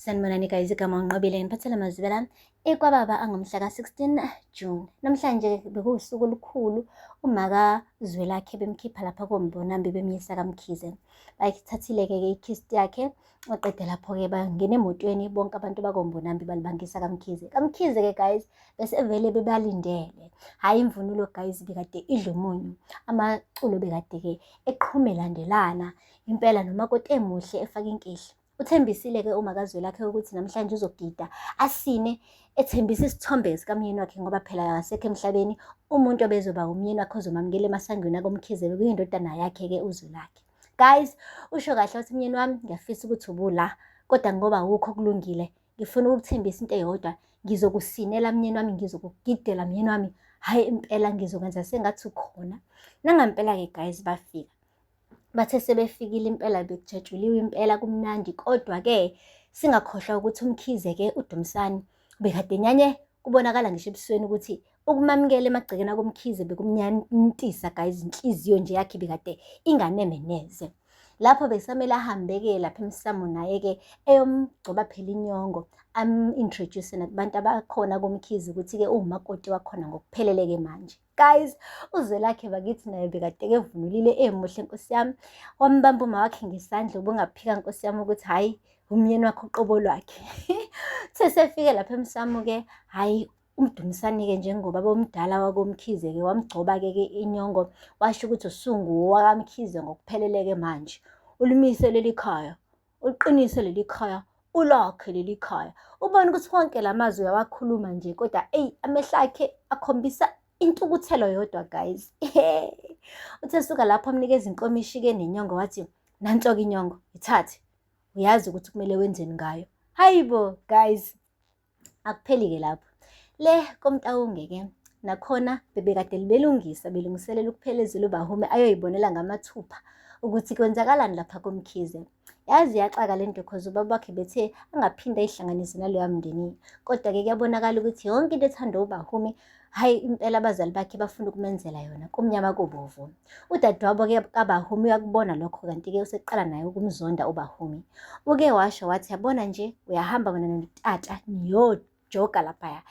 Sanibonani guys, igama uNqobile ngiphathele amazwibela ekwababa angomhla ka-16 June. Namhlanje bekuwusuku olukhulu umaka Zwelakhe bemkhipha lapha koMbonambi bemyisa kaMkhize. Bayithathile-ke ke i-kist yakhe waqeda lapho-ke bangena emotweni bonke abantu bakoMbonambi balibangisa kaMkhize. KaMkhize-ke guys bese vele bebalindele. Hhayi imvunulo guys bekade idla umunyu, amaculo bekade-ke eqhume landelana impela nomakoti emuhle efaka inkehli. Uthembisile-ke uMakaZwelakhe ukuthi namhlanje uzogida asine ethembisa isithombe sikamyeni wakhe ngoba phela akasekho emhlabeni umuntu obezoba umyeni wakhe ozomamukela emasangweni akoMkhize bekuyindodana yakhe-ke uZwelakhe. Guys, usho kahle wathi myeni wami ngiyafisa ukuthi ubula kodwa ngoba awukho kulungile ngifuna ukukuthembisa into eyodwa ngizokusinela myeni wami ngizokugidela myeni wami hhayi impela ngizokwenza sengathi ukhona. Nangampela-ke guys bafika. Bathe sebefikile impela bekujatshuliwe impela kumnandi kodwa-ke singakhohlwa ukuthi uMkhize-ke uDumsani ubekade enyanye kubonakala ngisho ebusweni ukuthi ukumamukela emagcekeni akoMkhize bekumnyantisa guys inhliziyo nje yakhe ibikade inganeme neze. Lapho bekusamele ahambe-ke lapha emsamo naye-ke eyomgcoba phela inyongo am-introduce nakubantu abakhona koMkhize ukuthi-ke uwumakoti wakhona ngokuphelele-ke manje. Guys, uZwelakhe bakithi naye bekade evunulile emuhle nkosi yami. Wambamba uma wakhe ngesandla ubungaphika nkosi yami ukuthi hhayi umyeni wakhe uqobo lwakhe. Sesefike lapha emsamo-ke hhayi uMdumisani-ke njengoba bomdala wakoMkhize-ke wamgcoba-ke ke inyongo washo ukuthi usunguwakaMkhize ngokuphelele-ke manje. Ulimise leli khaya, uliqinise leli khaya, ulakhe leli khaya. Ubone ukuthi wonke la mazwi uyawakhuluma nje kodwa eyi amehlo akhe akhombisa intukuthelo yodwa guys. Uthe suka lapho amnikeza inkomishi-ke nenyongo wathi nanso-ke inyongo ithathe uyazi ukuthi kumele wenzeni ngayo. Hayi bo guys. Akupheli-ke lapho. Le koMtawunge-ke nakhona bebekade belungisa belungiselela ukuphelezela uBahume ayoyibonela ngamathupha ukuthi kwenzakalani lapha koMkhize. Yazi iyaxaka le nto cause ubaba wakhe bethe angaphinde ayihlanganise naloya mndeni. Kodwa-ke kuyabonakala ukuthi yonke into ethandwa uBahume Hhayi impela abazali bakhe bafuna ukumenzela yona kumnyama kubovu. Udadewabo-ke kaBahumi uyakubona lokho kanti-ke useqala naye ukumzonda uBahumi. Uke washo wathi yabona nje uyahamba wena notata niyojoga laphaya.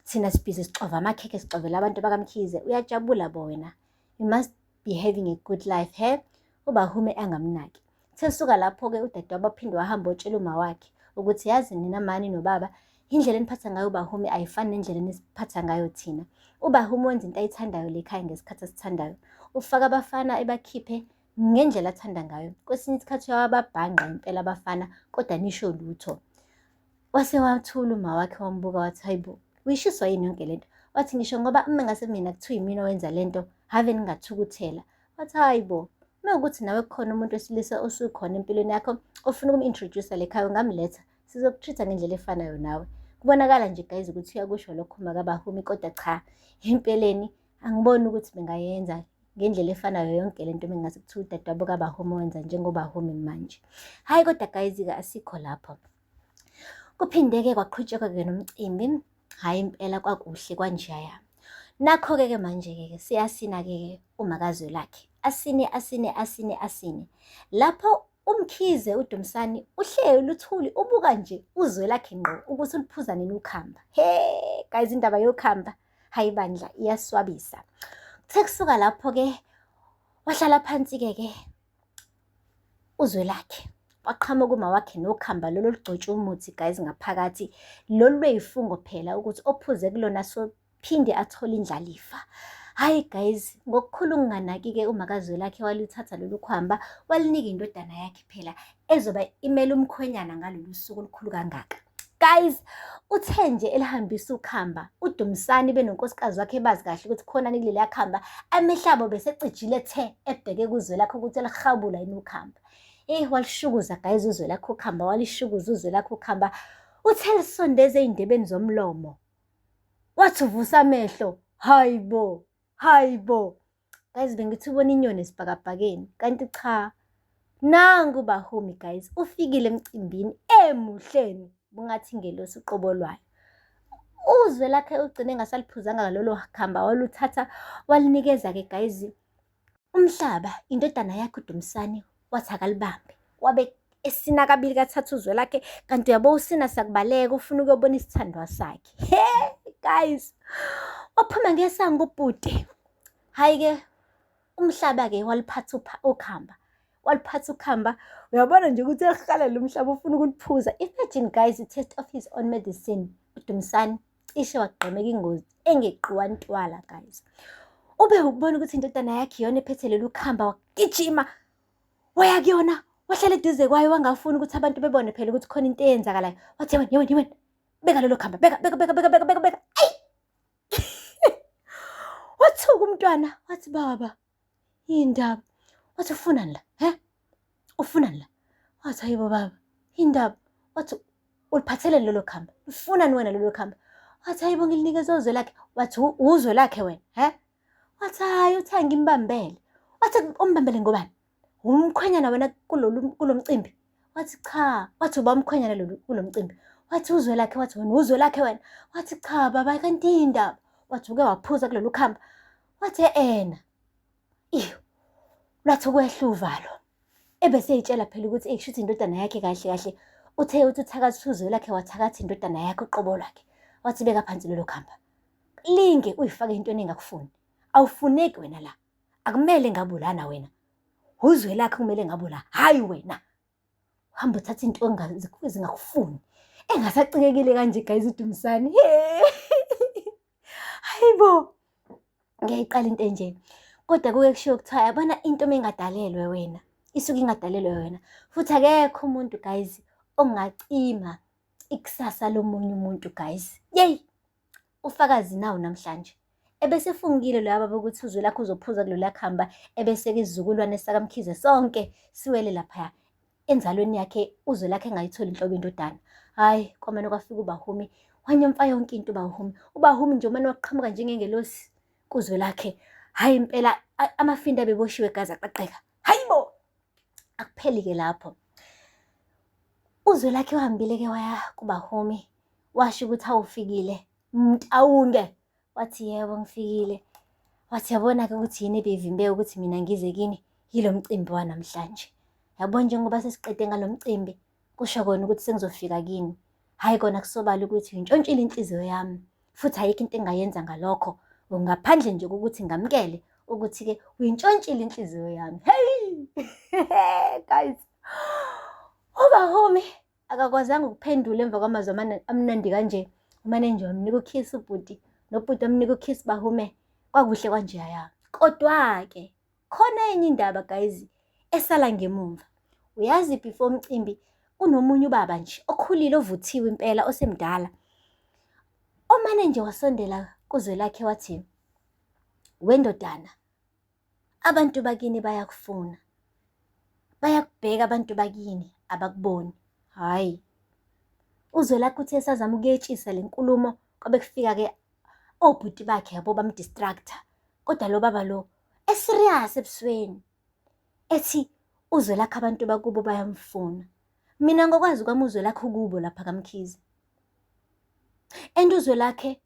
Thina sibhizi sixova amakhekhe sixovela abantu bakaMkhize. Uyajabula bo wena. You must be having a good life he? UBahume angamnaki. Uthe suka lapho-ke udadewabo waphinde wahamba otshela uma wakhe ukuthi yazi nina mani nobaba indlela eniphatha ngayo uBahume ayifani nendlela enisiphatha ngayo thina. UBahume wenza into ayithandayo le ekhaya ngesikhathi asithandayo. Ufaka abafana ebakhiphe ngendlela athanda ngayo. Kwesinye isikhathi uyababhangqa impela abafana kodwa nisho lutho. Wase wathula uma wakhe wambuka wathi hayibo uyishiswa yini yonke lento? Wathi ngisho ngoba uma ngase mina kuthiwa yimina owenza lento have ningathukuthela. Wathi hayi bo, uma ukuthi nawe kukhona umuntu wesilisa osukhona empilweni yakho ofuna ukum-introduce le khaya ungamletha, sizoku-treat-a ngendlela efanayo nawe. Kubonakala nje guys ukuthi uyakusho lokho uMakabahumi kodwa cha, empeleni angiboni ukuthi bengayenza ngendlela efanayo yonke lento mengase kuthiwa udadewabo kaBahumi wenza njengoBahumi manje. Hhayi kodwa guys-ke asikho lapho. Kuphinde-ke kwaqhutshekwa-ke nomcimbi Hhayi impela kwakuhle kwanjaya. Nakho-ke ke manje-ke ke siyasina-ke ke uMakaZwelakhe. Asine, asine, asine, asine. Lapho uMkhize uDumsani uhleli luthuli ubuka nje uZwelakhe ngqo ukuthi uliphuza nini ukhamba. He, guys indaba yokhamba hayi bandla iyaswabisa. Kuthe kusuka lapho-ke wahlala phansi-ke ke uZwelakhe waqhamuka umawakhe nokhamba lolu olugcotshwa umuthi guys ngaphakathi lolu lweyifungo phela ukuthi ophuze kulona sophinde athole indlalifa. Hhayi guys, ngokukhulu ukunganaki-ke uMakaZwelakhe waluthatha lolu khwamba walinika indodana yakhe phela ezoba imele umkhwenyana ngalolu suku olukhulu kangaka. Guys, uthe nje elihambisa ukhamba uDumsani benonkosikazi wakhe bazi kahle ukuthi khona kuleliya khamba amehlo abo besecijile the ebheke kuzwe lakhe ukuthi elihabula yini ukhamba. Eh walishukuza guys uzwe lakhe ukhamba walishukuza uzwe lakhe ukhamba uthe lisondeze ey'ndebeni zomlomo wathi uvusa amehlo hayi bo hayi bo Guys bengithi ubona inyoni esibhakabhakeni kanti cha nangu Bahumi guys ufikile emcimbini emuhleni bungathi ingelosi uqobo lwayo. Uzwe lakhe ugcine engasaliphuzanga lolo khamba waluthatha walinikeza-ke guys umhlaba indodana yakhe uDumsani wathi akalibambe wabe Esina kabili kathathu uZwelakhe, kanti uyabo usina sakubaleka ufuna ukuyobona isithandwa sakhe. He guys, waphuma ngesango ubhuti. Hhayi-ke umhlaba-ke waluphatha ukhamba. Waluphatha ukhamba, uyabona nje ukuthi uyakuhalela umhlaba ufuna ukuliphuza. Imagine guys, the taste of his own medicine. UDumisani cishe wagqemeka ingozi engeqiwa ntwala guys. Ube ukubona ukuthi indodana yakhe iyona ephethe lolu khamba, wagijima waya kuyona, wahlala eduze kwayo, wangafuni ukuthi abantu bebone phela ukuthi khona into eyenzakalayo. Wathi wena wena wena, beka lolo khamba, beka beka beka beka beka beka beka. Ayi! Wathuka umntwana, wathi baba, indaba. Wathi ufunani la? He? Ufunani la? Wathi hayibo baba, indaba. Wathi uliphatheleni lolo khamba? Ufunani wena lolo khamba? Wathi hayibo ngilinikeze uZwelakhe. Wathi uZwelakhe wena, he? Wathi hayi uthi angimbambele. Wathi umbambele ngobani? Umkhwenyana wena kulolu kulomcimbi. Wathi cha, wathi uba umkhwenyana lolu kulomcimbi. Wathi uZwelakhe, wathi wena uZwelakhe wena. Wathi cha baba kanti indaba. Wathi uke waphuza kulolu khamba. Wathi ena. Iyo. Lwathi ukwehla uvalo. Ebese eyitshela phela ukuthi eyi kushuthi indodana yakhe kahle kahle. Uthe uthi uthakatha uZwelakhe wathakatha indodana yakhe uqobo lwakhe. Wathi beka phansi lolo khamba. Linge uyifake entweni engakufuni. Awufuneki wena la. Akumele ngabe ulana wena. UZwelakhe kumele ngabe ula, hhayi wena. Hamba uthatha into ezingakufuni. Engasacikekile kanje guys uDumisani. Hayibo. Ngiyayiqala into enje. Kodwa kuke kushiwo kuthiwa yabona into uma ingadalelwe wena, isuke ingadalelwe wena. Futhi akekho umuntu guys ongacima ikusasa lomunye umuntu guys. Yeyi! Ufakazi nawu namhlanje. Ebesefungile loya baba ukuthi uZwelakhe uzophuza kulolu khamba, ebese-ke isizukulwane sakaMkhize sonke siwele laphaya enzalweni yakhe, uZwelakhe engayitholi inhlobo indodana. Hhayi, kwamane kwafika uBahumi, wanyomfa yonke into uBahumi. UBahumi nje umane waqhamuka njengengelosi kuZwelakhe. Hhayi impela amafinda abeboshiwe gazi aqaqeka. Hhayi bo! Akupheli-ke lapho. UZwelakhe uhambile-ke waya kuBahumi, washo ukuthi awufikile Mtawunge. Wathi yebo ngifikile. Wathi yabona-ke ukuthi yini ebivimbe ukuthi mina ngize kini, yilo mcimbi wanamhlanje. Yabo njengoba sesiqede ngalo mcimbi, kusho kona ukuthi sengizofika kini. Hhayi kona kusobala ukuthi uyintshontshile inhliziyo yami, futhi ayikho into engingayenza ngalokho, ngaphandle nje kokuthi ngamukele ukuthi-ke uyintshontshile inhliziyo yami. Hey! Guys, uBahumi akakwazanga ukuphendula emva kwamazwi amnandi kanje. Umane nje wamnika ukiss ubhuti, nobhuti wamnika ukiss Bahume, kwakuhle kwanjeyaya. Kodwa-ke khona enye indaba guys esala ngemumva. Uyazi before umcimbi kunomunye ubaba nje okhulile ovuthiwe impela osemdala. Omane nje wasondela kuZwelakhe wathi, wendodana, abantu bakini bayakufuna. Bayakubheka abantu bakini, abakuboni. Hhayi. UZwelakhe uthe esazama ukuyetshisa le nkulumo, kwabe kufika-ke obhuti bakhe yabo bamdistracta. Kodwa lo baba lo eserious ebusweni, ethi uZwelakhe abantu bakubo bayamfuna. Mina ngokwazi kwami uZwelakhe ukubo lapha kaMkhize. And uZwelakhe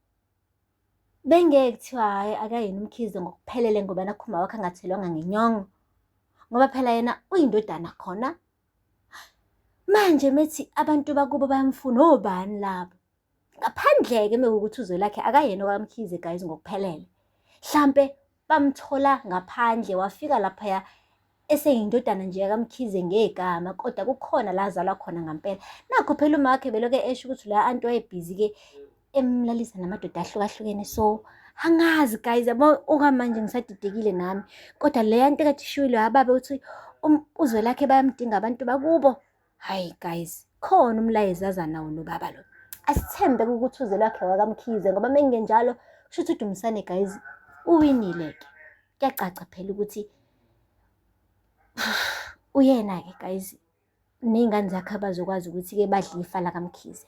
bengeke kuthiwa hhayi akayena uMkhize ngokuphelele ngoba nakhu uma wakhe angathelwanga ngenyongo. Ngoba phela yena uyindodana khona. Manje methi abantu bakubo bayamfuna, obani labo? Ngaphandle-ke mekuwukuthi uZwelakhe akayena okaMkhize guys ngokuphelele. Hlampe bamthola ngaphandle wafika laphaya eseyindodana nje yakaMkhize ngegama, kodwa kukhona la azalwa khona ngampela. Nakho phela uma wakhe beloke esho ukuthi la anti wayebhizi-ke emlalisa namadoda ahlukahlukene. So angazi guys, yabo okwamanje ngisadidekile nami. Kodwa leya nto ekade ishiwo loya baba uthi uZwelakhe bayamdinga abantu bakubo. Hhayi guys, khona umlayezo aza nawo lo baba lo. Asithembe ukuthi uZwelakhe wakaMkhize ngoba mengenjalo kusho ukuthi uDumisane guys uwinile-ke. Kuyacaca phela ukuthi uyena-ke guys ney'ngane zakhe abazokwazi ukuthi-ke badle ifa lakaMkhize.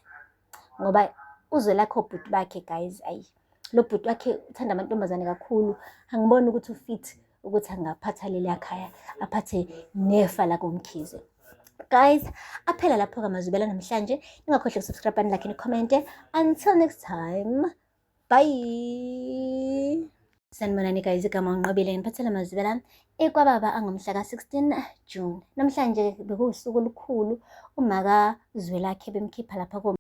Ngoba uZwelakhe obhuti bakhe guys, ayi lo bhuti wakhe uthanda amantombazane kakhulu. Angiboni ukuthi ufit ukuthi angaphatha leliya khaya, aphathe nefa lakoMkhize. Guys, aphela lapho-ke amazwibela namhlanje. Ningakhohlwa ukusubscribe, like, nicommente. Until next time, bye. Sanibonani guys, igama uNqobile, ngiphathele amazwibela ekwababa angomhla ka-16 June. Namhlanje bekuwusuku olukhulu, umaka Zwelakhe bemkhipha lapha.